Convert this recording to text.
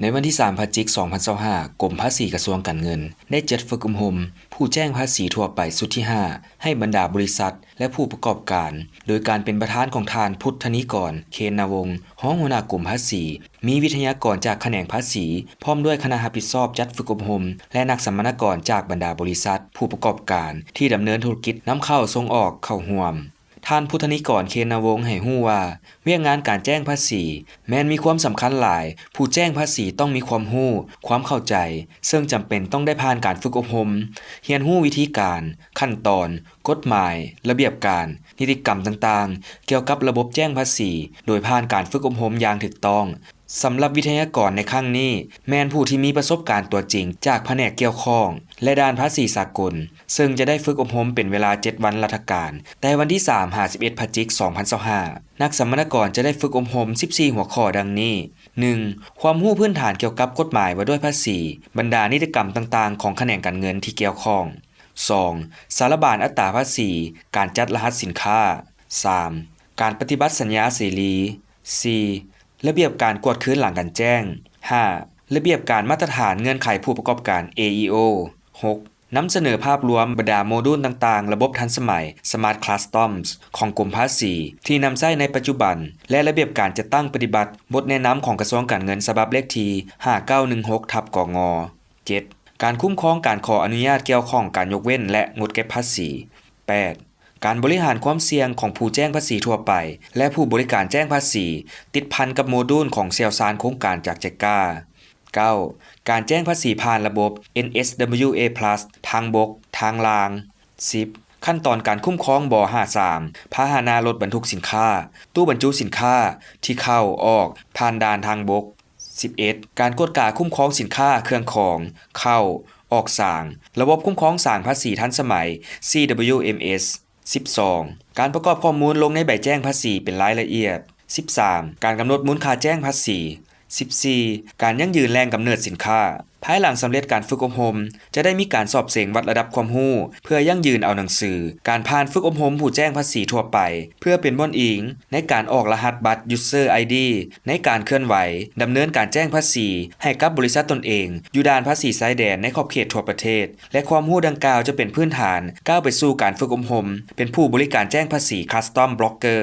ໃນວັນທີສາມ ພະຈິກ ສອງພັນຊາວຫ້າ ກົມພາສີກະຊວງການເງິນ ໄດ້ຈັດຝຶກອົບຮົມຜູ້ແຈ້ງພາສີທົ່ວໄປຊຸດທີຫ້າ ໃຫ້ບັນດາບໍລິສັດ ແລະ ຜູ້ປະກອບການ ໂດຍການເປັນປະທານຂອງທ່ານ ພຸດທະນີກອນ ເຄນນາວົງ ຮອງຫົວໜ້າກົມພາສີ, ມີວິທະຍາກອນຈາກຂະແໜງພາສີ ພ້ອມດ້ວຍຄະນະຮັບຜິດຊອບຈັດຝຶກອົບຮົມ ແລະ ນັກສຳມະນາກອນຈາກບັນດາບໍລິສັດ, ຜູ້ປະກອບການທີ່ດຳເນີນທຸລະກິດນຳເຂົ້າສົ່ງອອກເຂົ້າຮ່ວມ. ທ່ານ ພຸດທະນີກອນ ເຄນນາວົງ ໃຫ້ຮູ້ວ່າ ວຽກງານການແຈ້ງພາສີແມ່ນມີຄວາມສຳຄັນຫຼາຍ, ຜູ້ແຈ້ງພາສີຕ້ອງມີຄວາມຮູ້, ຄວາມເຂົ້າໃຈ, ເຊິ່ງຈຳເປັນຕ້ອງໄດ້ຜ່ານການຝຶກອົບຮົມ, ຮຽນຮູ້ວິທີການ, ຂັ້ນຕອນ, ກົດໝາຍ, ລະບຽບການ, ນິຕິກຳຕ່າງໆ ກ່ຽວກັບລະບົບແຈ້ງພາສີ ໂດຍຜ່ານການຝຶກອົບຮົມຢ່າງຖືກຕ້ອງ. ສຳລັບວິທະຍາກອນໃນຄັ້ງນີ້ ແມ່ນຜູ້ທີ່ມີປະສົບການຕົວຈິງຈາກພະແນກກ່ຽວຂ້ອງ ແລະ ດ້ານພາສີສາກົນ, ເຊິ່ງຈະໄດ້ຝຶກອົບຮົມເປັນເວລາເຈັດວັນລັດຖະການ, ແຕ່ວັນທີສາມ ຫາ ສິບເອັດ ພະຈິກ ສອງພັນຊາວຫ້າ. ນັກສຳມະນາກອນຈະໄດ້ຝຶກອົບຮົມສິບສີ່ຫົວຂໍ້ ດັ່ງນີ້: ໜຶ່ງ ຄວາມຮູ້ພື້ນຖານກ່ຽວກັບກົດໝາຍວ່າດ້ວຍພາສີ, ບັນດານິຕິກຳຕ່າງໆຂອງຂະແໜງການເງິນທີ່ກ່ຽວຂ້ອງ. ສອງ ສາລະບານອັດຕາພາສີ, ການຈັດລະຫັດສິນຄ້າ. ສາມ ການປະຕິບັດສັນຍາເສລີ. ສີ່ ລະບຽບການກວດຄືນຫຼັງການແຈ້ງ. ຫ້າ ລະບຽບການມາດຕະຖານເງື່ອນໄຂຜູ້ປະກອບການ ເອອີໂອ. ຫົກ ນຳສະເໜີພາບລວມບັນດາໂມດູນຕ່າງໆລະບົບທັນສະໄໝ Smart Customs ຂອງກົມພາສີ ທີ່ນຳໃຊ້ໃນປັດຈຸບັນ ແລະ ລະບຽບການຈັດຕັ້ງປະຕິບັດບົດແນະນຳຂອງກະຊວງການເງິນ ສະບັບເລກທີ ຫ້າເກົ້າໜຶ່ງຫົກ ທັບ ກງ. ເຈັດ ການຄຸ້ມຄອງການຂໍອະນຸຍາດກ່ຽວຂ້ອງການຍົກເວັ້ນ ແລະ ງົດເກັບພາສີ. ແປດ ການບໍລິຫານຄວາມສ່ຽງຂອງຜູ້ແຈ້ງພາສີທົ່ວໄປ ແລະ ຜູ້ບໍລິການແຈ້ງພາສີ ຕິດພັນກັບໂມດູນຂອງຊ່ຽວຊານໂຄງການຈາກ JICA. ເກົ້າ ການແຈ້ງພາສີຜ່ານລະບົບ NSWA Plus ທາງບົກ, ທາງລາງ. ສິບ ຂັ້ນຕອນການຄຸ້ມຄອງ ບຫ້າສາມ ພາຫະນະລົດບັນທຸກສິນຄ້າ, ຕູ້ບັນຈຸສິນຄ້າທີ່ເຂົ້າອອກຜ່ານດ່ານທາງບົກ. ສິບເອັດ ການກວດກາຄຸ້ມຄອງສິນຄ້າເຄື່ອງຂອງເຂົ້າອອກສາງ, ລະບົບຄຸ້ມຄອງສາງພາສີທັນສະໄໝ CWMS. ສິບສອງ ການປະກອບຂໍ້ມູນລົງໃນໃບແຈ້ງພາສີເປັນລາຍລະອຽດ. ສິບສາມ ການກຳນົດມູນຄ່າແຈ້ງພາສີ. ສິບສີ່ ການຢັ້ງຢືນແຫຼ່ງກຳເນີດສິນຄ້າ. ພາຍຫຼັງສຳເລັດການຝຶກອົບຮົມ, ຈະໄດ້ມີການສອບເສັງວັດລະດັບຄວາມຮູ້ ເພື່ອຢັ້ງຢືນເອົາໜັງສືການຜ່ານຝຶກອົບຮົມຜູ້ແຈ້ງພາສີທົ່ວໄປ ເພື່ອເປັນບ່ອນອີງໃນການອອກລະຫັດບັດ User ID ໃນການເຄື່ອນໄຫວດຳເນີນການແຈ້ງພາສີໃຫ້ກັບບໍລິສັດຕົນເອງ ຢູ່ດ່ານພາສີຊາຍແດນໃນຂອບເຂດທົ່ວປະເທດ ແລະ ຄວາມຮູ້ດັ່ງກ່າວຈະເປັນພື້ນຖານກ້າວໄປສູ່ການຝຶກອົບຮົມເປັນຜູ້ບໍລິການແຈ້ງພາສີ Custom Broker.